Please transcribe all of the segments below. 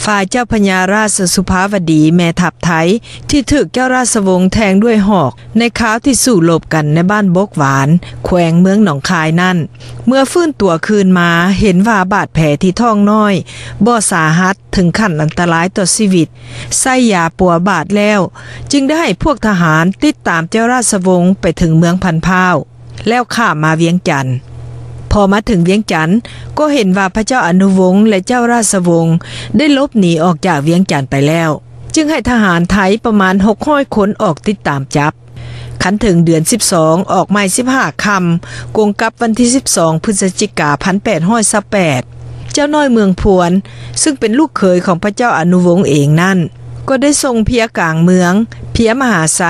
ຝ່າຍເຈົ້າພະຍາຣາຊສຸພາວະດີແມ່ທັບໄທ ທີ່ຖືກເຈົ້າຣາຊວົງແທງດ້ວຍຫອກ ໃນຄາວທີ່ສູ້ລົບກັນໃນບ້ານບົກຫວານ ແຂວງເມືອງໜອງຄາຍນັ້ນ ເມື່ອຟື້ນຕົວຄືນມາ ເຫັນວ່າບາດແຜທີ່ທ້ອງນ້ອຍບໍ່ສາຫັດເຖິງຂັ້ນອັນຕະລາຍຕໍ່ຊີວິດ, ໃສ່ຢາປົວບາດແລ້ວ ຈຶ່ງໄດ້ໃຫ້ພວກທະຫານຕິດຕາມເຈົ້າຣາຊວົງໄປເຖິງເມືອງພັນພ້າວ ແລ້ວຂ້າມມາວຽງຈັນ. ພໍມາເຖິງວຽງຈັນ ກໍເຫັນວ່າພະເຈົ້າອະນຸວົງ ແລະ ເຈົ້າຣາຊວົງໄດ້ຫຼົບໜີອອກຈາກວຽງຈັນໄປແລ້ວ ຈຶ່ງໃຫ້ທະຫານໄທປະມານຫົກຮ້ອຍຄົນອອກຕິດຕາມຈັບ. ຄັນເຖິງເດືອນສິບສອງ ອອກໃໝ່ສິບຫ້າຄ່ຳ ກົງກັບວັນທີສິບສອງ ພຶສຈິກາ ພັນແປດຮ້ອຍຊາວແປດ ເຈົ້ານ້ອຍເມືອງພວນ ຊຶ່ງເປັນລູກເຂີຍຂອງພະເຈົ້າອະນຸວົງເອງນັ້ນ ກໍໄດ້ສົ່ງເພຍກາງເມືອງ ເພຍມະຫາໄຊ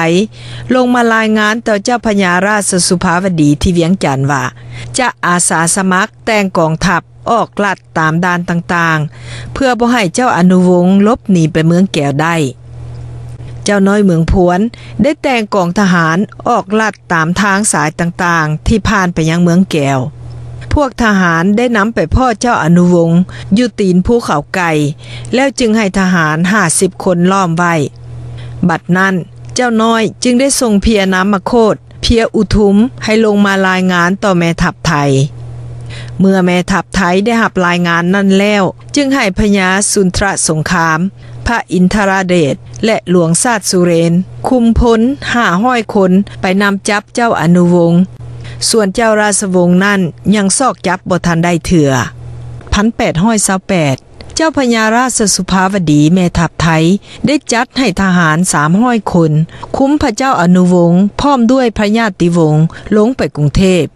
ລົງມາລາຍງານຕໍ່ເຈົ້າພະຍາຣາຊສຸພາວະດີທີ່ວຽງຈັນວ່າ ຈະອາສາສະໝັກແຕ່ງກອງທັບອອກລັດຕາມດ່ານຕ່າງໆ ເພື່ອບໍ່ໃຫ້ເຈົ້າອະນຸວົງຫຼົບໜີໄປເມືອງແກວໄດ້. ເຈົ້ານ້ອຍເມືອງພວນໄດ້ແຕ່ງກອງທະຫານອອກລັດຕາມທາງສາຍຕ່າງໆ ທີ່ຜ່ານໄປຍັງເມືອງແກວ. ພວກທະຫານໄດ້ນຳໄປພໍ້ເຈົ້າອະນຸວົງຢູ່ຕີນພູເຂົາໄກ່ ແລ້ວຈຶ່ງໃຫ້ທະຫານຫ້າສິບຄົນລ້ອມໄວ້. ບັດນັ້ນ ເຈົ້ານ້ອຍຈຶ່ງໄດ້ສົ່ງເພຍນາມະໂຄດ ເພຍອຸທຸມ ໃຫ້ລົງມາລາຍງານຕໍ່ແມ່ທັບໄທ. ເມື່ອແມ່ທັບໄທໄດ້ຮັບລາຍງານນັ້ນແລ້ວ ຈຶ່ງໃຫ້ພະຍາສຸນທະສົງຄາມ, ພະອິນທະລາເດດ ແລະ ຫຼວງຊາດສຸເຣນ ຄຸມພົນຫ້າຮ້ອຍຄົນໄປນຳຈັບເຈົ້າອະນຸວົງ, ສ່ວນເຈົ້າຣາຊວົງນັ້ນຍັງຊອກຈັບບໍ່ທັນໄດ້ເທື່ອ. ພັນແປດຮ້ອຍຊາວແປດ ເຈົ້າພະຍາຣາຊສຸພາວະດີແມ່ທັບໄທ ໄດ້ຈັດໃຫ້ທະຫານສາມຮ້ອຍຄົນ ຄຸມພະເຈົ້າອະນຸວົງ ພ້ອມດ້ວຍພະຍາດຕິວົງ ລົງໄປກຸງເທບ.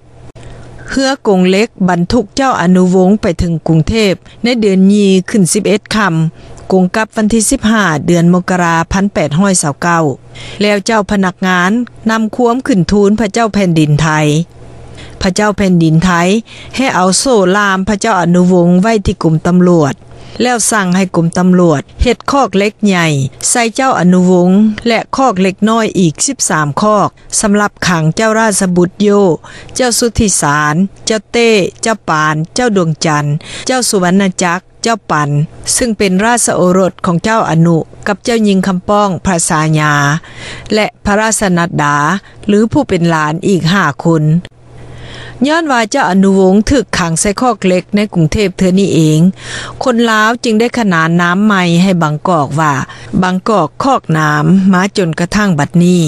ເຮືອກົງເຫຼັກບັນທຸກເຈົ້າອະນຸວົງໄປເຖິງກຸງເທບໃນເດືອນຍີ່ຂຶ້ນສິບເອັດຄ່ຳ ກົງກັບວັນທີສິບຫ້າ ເດືອນມົກກະລາ ພັນແປດຮ້ອຍຊາວເກົ້າ ແລ້ວເຈົ້າພະນັກງານນຳຄວາມຂຶ້ນທູນພະເຈົ້າແຜ່ນດິນໄທ. ພະເຈົ້າແຜ່ນດິນໄທໃຫ້ເອົາໂສ້ລ່າມພະເຈົ້າອະນຸວົງໄວ້ທີ່ກົມຕຳຫຼວດ ແລ້ວສັ່ງໃຫ້ກົມຕຳຫຼວດເຮັດຄອກເຫຼັກໃຫຍ່ໃສ່ເຈົ້າອະນຸວົງ ແລະ ຄອກເຫຼັກນ້ອຍອີກສິບສາມຄອກ ສຳລັບຂັງເຈົ້າຣາຊບຸດໂຢ, ເຈົ້າສຸທິສານ, ເຈົ້າເຕ້, ເຈົ້າປານ, ເຈົ້າດວງຈັນ, ເຈົ້າສຸວັນນະຈັກ, ເຈົ້າປັນ ຊຶ່ງເປັນລາຊໂອລົດຂອງເຈົ້າອະນຸ ກັບເຈົ້າຍິງຄຳປ້ອງພະຊາຍາ ແລະ ພະລາຊນັດດາ ຫຼື ຜູ້ເປັນຫຼານອີກຫ້າຄົນ. ຍ້ອນວ່າເຈົ້າອະນຸວົງຖືກຂັງໃສ່ຄອກເຫຼັກໃນກຸງເທບເທື່ອນີ້ເອງ, ຄົນລາວຈຶ່ງໄດ້ຂະໜານນາມໃໝ່ໃຫ້ບາງກອກວ່າ ບາງກອກຄອກໜາມ ມາຈົນກະທັ້ງບັດນີ້.